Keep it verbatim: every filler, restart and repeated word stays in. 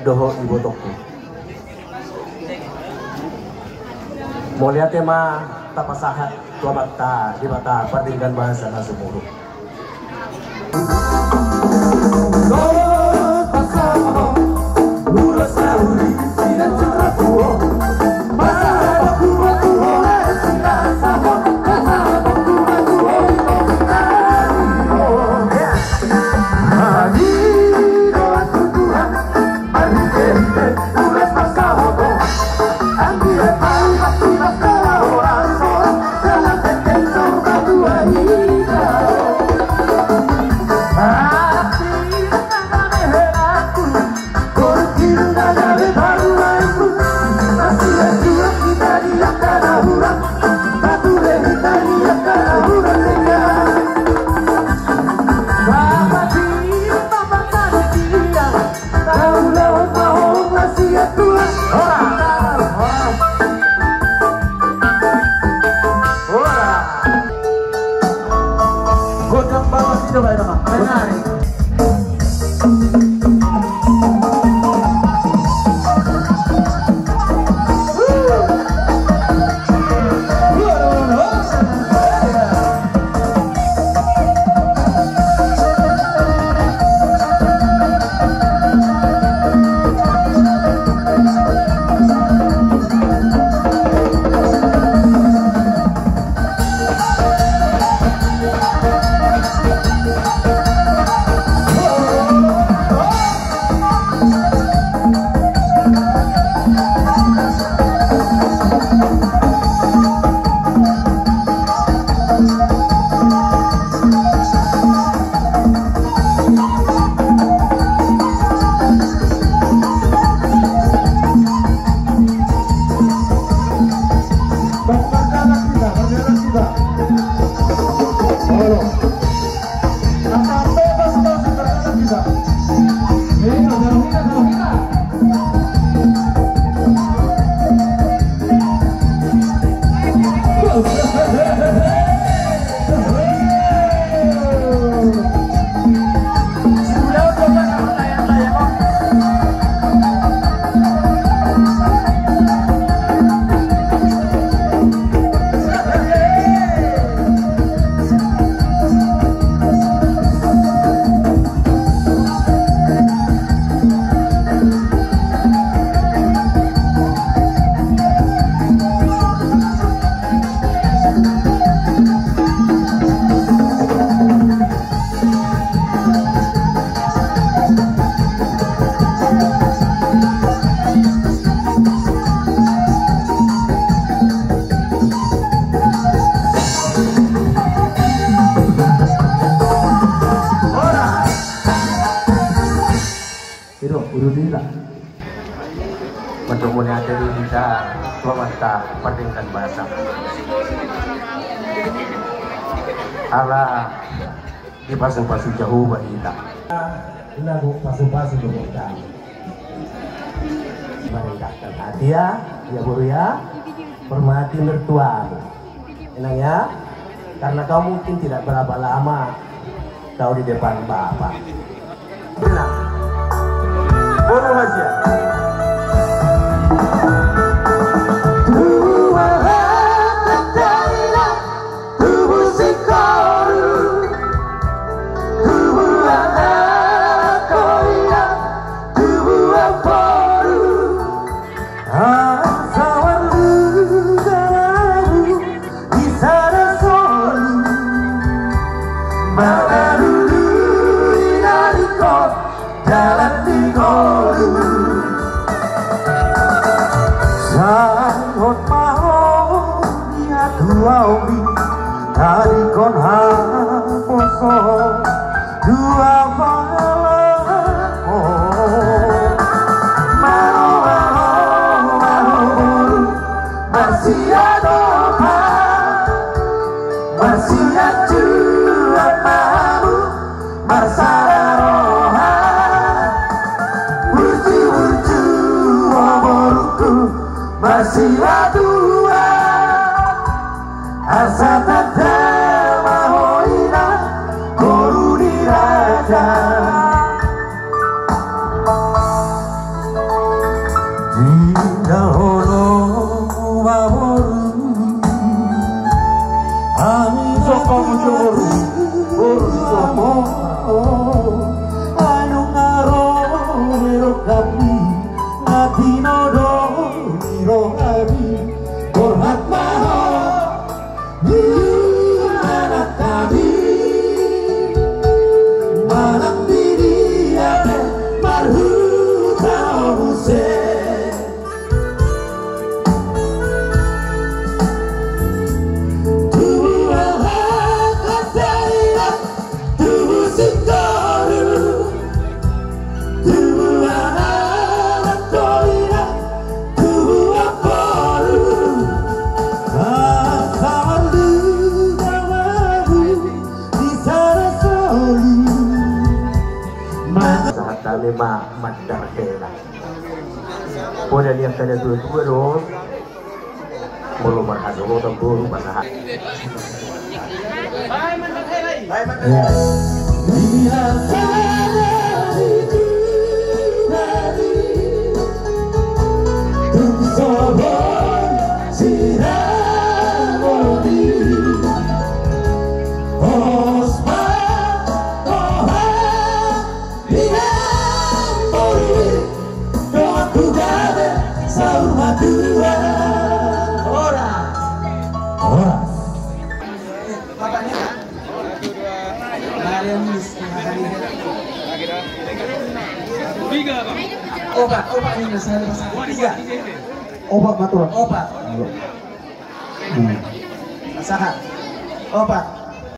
Dohot ibotongku. Mauliate ma tapasahat tu Amanta Debata pardenggan basa na sumurung. Godang bagas i do, bae, bae. Iro, uru dira. Mandok mauliate do hita tu Amanta pardenggan basa. Ala dipasupasu Jahowa hita. Lagu pasupasu do hita. Merendahkan hati ya, ya boru ya. Hormati mertuamu. Inang ya, karena kau mungkin tidak berapa lama kau di depan Bapa. Inang. Boru Haji ya. Asa marluga lalu di sada solu, mangalului na ringkot dalan ni ngolu. Sahot ma ho di atua omi, tadingkon haposo dua pala ho. Mano, mano, mano boru, marsiadopan, marsianjuan ma hamu, marsada roha. Burju, burju, o borungku, marsiatua, asa tanda Boru, boru, boru, boru. Anu nga ro di rohami, na tinodong di rohami, borhat ma ho di anak hami. Manang di dia pe marhuta muse. Tubu anak Katarina, tubu singkoru, tubu anak Torina, tubu aporu. Asa marduka ma di sada solu. Sahat nami ma mandar hela. Poda liat kada dua-dua do. Molo marhadolotan boru marhaha. Ya. Ia sada di Tuhan. Tung sobor siramoni. Os ma Tuhan. Horas. Horas. Opat, opat, ini saya pasang tiga. Opat, betul. Opat. Hmm. Pasahat. Opat.